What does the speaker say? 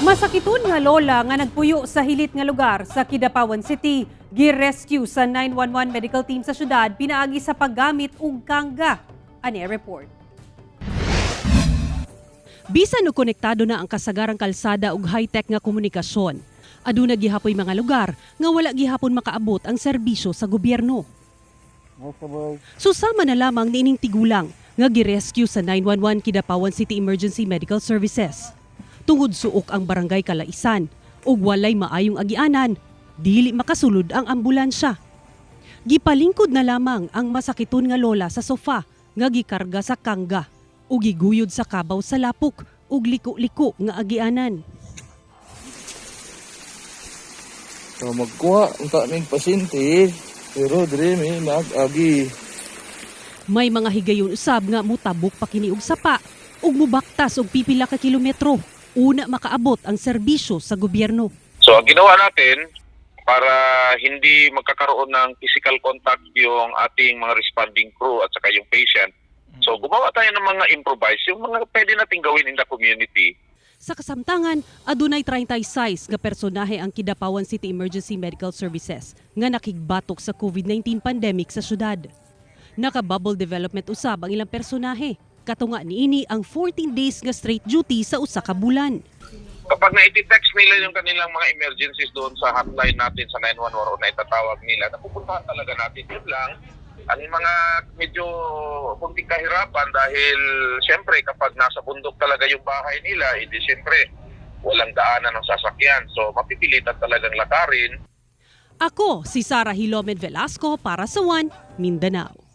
Masakiton nga lola nga nagpuyo sa hilit nga lugar sa Kidapawan City, gi-rescue sa 911 medical team sa syudad pinaagi sa paggamit og kangga. Ani report. Bisan og konektado na ang kasagarang kalsada ug high-tech nga komunikasyon, aduna gihapoy mga lugar nga wala gihapon makaabot ang serbisyo sa gobyerno. Susama na lamang niining tigulang nga gi-rescue sa 911 Kidapawan City Emergency Medical Services. Tungod suok ang barangay Kalaisan ug walay maayong agianan, dili makasulod ang ambulansya. Gipalingkod na lamang ang masakiton nga lola sa sofa nga gikarga sa kangga ug giguyod sa kabaw sa lapok ug liko-liko nga agianan. So magkuha ang kaming pasyente, pero diri mi mag-agi. May mga higayon usab nga mutabok pa kini og sapa ug mubaktas og pipila ka kilometro una makaabot ang serbisyo sa gobyerno. So ang ginawa natin para hindi magkakaroon ng physical contact yung ating mga responding crew at saka yung patient. So gumawa tayo ng mga improvise, yung mga pwede nating gawin in the community. Sa kasamtangan, adunay 36 nga personahe ang Kidapawan City Emergency Medical Services nga nakigbatok sa COVID-19 pandemic sa syudad. Naka-bubble development usab ang ilang personahe. Katunga niini ang 14 days nga straight duty sa usa ka bulan. Kapag na-text nila yung kanilang mga emergencies doon sa hotline natin sa 911 o naitatawag nila, napupuntahan talaga natin. Yun lang, ang mga medyo kunting kahirapan dahil siyempre kapag nasa bundok talaga yung bahay nila, edi siyempre walang daanan ng sasakyan. So mapipilitan talagang lakarin. Ako si Sara Hilomen Velasco para sa One Mindanao.